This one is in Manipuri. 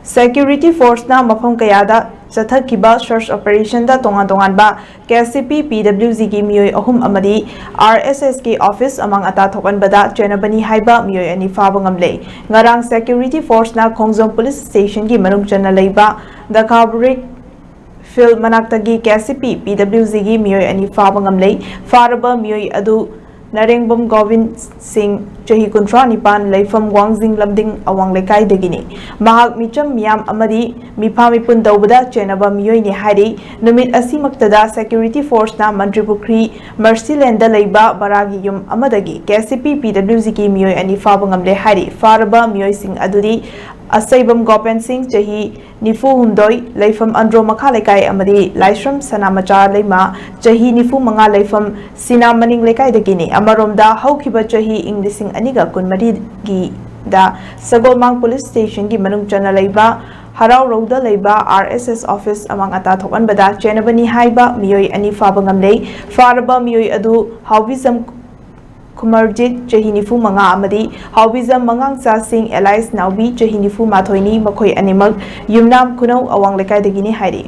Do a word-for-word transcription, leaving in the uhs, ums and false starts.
Security forceꯅ ꯃꯐꯝ ꯀꯌꯥꯗ ꯆꯠꯊꯈꯤꯕ search operationꯗ ꯇꯣꯉꯥꯟ ꯇꯣꯉꯥꯟꯕ KCP PWGꯒꯤ ꯃꯤꯑꯣꯏ ꯑꯍꯨꯝ ꯑꯃꯗꯤ RSSꯀꯤ office ꯑꯃꯥꯡ ꯑꯇꯥ ꯊꯣꯛꯍꯟꯕꯗ ꯆꯦꯟꯅꯕꯅꯤ ꯍꯥꯏꯕ ꯃꯤꯑꯣꯏ ꯑꯅꯤ ꯐꯥꯕ ꯉꯝꯂꯦ꯫ ꯉꯔꯥꯡ security forceꯅ ꯈꯣꯡꯖꯣꯝ police stationꯒꯤ ꯃꯅꯨꯡ ꯆꯟꯅ ꯂꯩꯕ ꯗꯈꯥꯕꯨꯔꯤꯛ field ꯃꯅꯥꯛꯇꯒꯤ KCP PWGꯒꯤ ꯃꯤꯑꯣꯏ ꯑꯅꯤ ꯐꯥꯕ ꯉꯝꯂꯦ꯫ ꯐꯥꯔꯕ ꯃꯤꯑꯣꯏ ꯑꯗꯨ ꯅꯔꯦꯡꯕꯝ ꯒꯣꯕꯤꯟ ꯁꯤꯡ, ꯆꯍꯤ ꯀꯨꯟꯊ꯭ꯔꯥ ꯅꯤꯄꯥꯟ, ꯂꯩꯐꯝ ꯋꯥꯡꯖꯤꯡ ꯂꯝꯗꯤꯡ ꯑꯋꯥꯡ ꯂꯩꯀꯥꯏꯗꯒꯤꯅꯤ꯫ ꯃꯍꯥꯛ ꯃꯤꯆꯝ ꯃꯤꯌꯥꯝ ꯑꯃꯗꯤ ꯃꯤꯐꯥ ꯃꯤꯄꯨꯟ ꯇꯧꯕꯗ ꯆꯦꯟꯅꯕ ꯃꯤꯑꯣꯏꯅꯤ ꯍꯥꯏꯔꯤ꯫ ꯅꯨꯃꯤꯠ ꯑꯁꯤꯃꯛꯇꯗ security forceꯅ ꯃꯟꯇ꯭ꯔꯤꯄꯨꯈ꯭ꯔꯤ ꯃꯔꯁꯤꯂꯦꯟꯗ ꯂꯩꯕ ꯕꯔꯥꯒꯤ ꯌꯨꯝ ꯑꯃꯗꯒꯤ KCP PWGꯒꯤ ꯃꯤꯑꯣꯏ ꯑꯅꯤ ꯐꯥꯕ ꯉꯝꯂꯦ ꯍꯥꯏꯔꯤ꯫ ꯐꯥꯔꯕ ꯃꯤꯑꯣꯏꯁꯤꯡ ꯑꯗꯨꯗꯤ ꯑꯁꯩꯕꯝ ꯒꯣꯄꯦꯟ ꯁꯤꯡ, ꯆꯍꯤ ꯅꯤꯐꯨ ꯍꯨꯝꯗꯣꯏ, ꯂꯩꯐꯝ ꯑꯟꯗ꯭ꯔꯣ ꯃꯈꯥ ꯂꯩꯀꯥꯏ ꯑꯃꯗꯤ ꯂꯥꯏꯁ꯭ꯔꯝ ꯁꯅꯥꯃꯆꯥ ꯂꯩꯃ, ꯆꯍꯤ ꯅꯤꯐꯨ ꯃꯉꯥ, ꯂꯩꯐꯝ ꯁꯤꯅꯥ ꯃꯅꯤꯡ ꯂꯩꯀꯥꯏꯗꯒꯤꯅꯤ꯫ ꯑꯃꯔꯣꯝꯗ, ꯍꯧꯈꯤꯕ ꯆꯍꯤ ꯏꯪ ꯂꯤꯁꯤꯡ ꯑꯅꯤꯒ ꯀꯨꯟꯃꯔꯤꯒꯤꯗ ꯁꯒꯣꯜꯃꯥꯡ police stationꯒꯤ ꯃꯅꯨꯡ ꯆꯟꯅ ꯂꯩꯕ ꯍꯔꯥꯎꯔꯧꯗ ꯂꯩꯕ RSS office ꯑꯃꯥꯡ ꯑꯇꯥ ꯊꯣꯛꯍꯟꯕꯗ ꯆꯦꯟꯅꯕꯅꯤ ꯍꯥꯏꯕ ꯃꯤꯑꯣꯏ ꯑꯅꯤ ꯐꯥꯕ ꯉꯝꯂꯦ꯫ ꯐꯥꯔꯕ ꯃꯤꯑꯣꯏ ꯑꯗꯨ ꯍꯥꯎꯕꯤꯖꯝ ꯈꯨꯃꯔꯖꯤꯠ, ꯆꯍꯤ ꯅꯤꯐꯨ ꯃꯉꯥ, ꯑꯃꯗꯤ ꯍꯥꯎꯕꯤꯖꯝ ꯃꯉꯥꯡꯆꯥ ꯁꯤꯡ alias ꯅꯥꯎꯕꯤ, ꯆꯍꯤ ꯅꯤꯐꯨ ꯃꯥꯊꯣꯏꯅꯤ꯫ ꯃꯈꯣꯏ ꯑꯅꯤꯃꯛ ꯌꯨꯝꯅꯥꯝ ꯈꯨꯅꯧ ꯑꯋꯥꯡ ꯂꯩꯀꯥꯏꯗꯒꯤꯅꯤ ꯍꯥꯏꯔꯤ꯫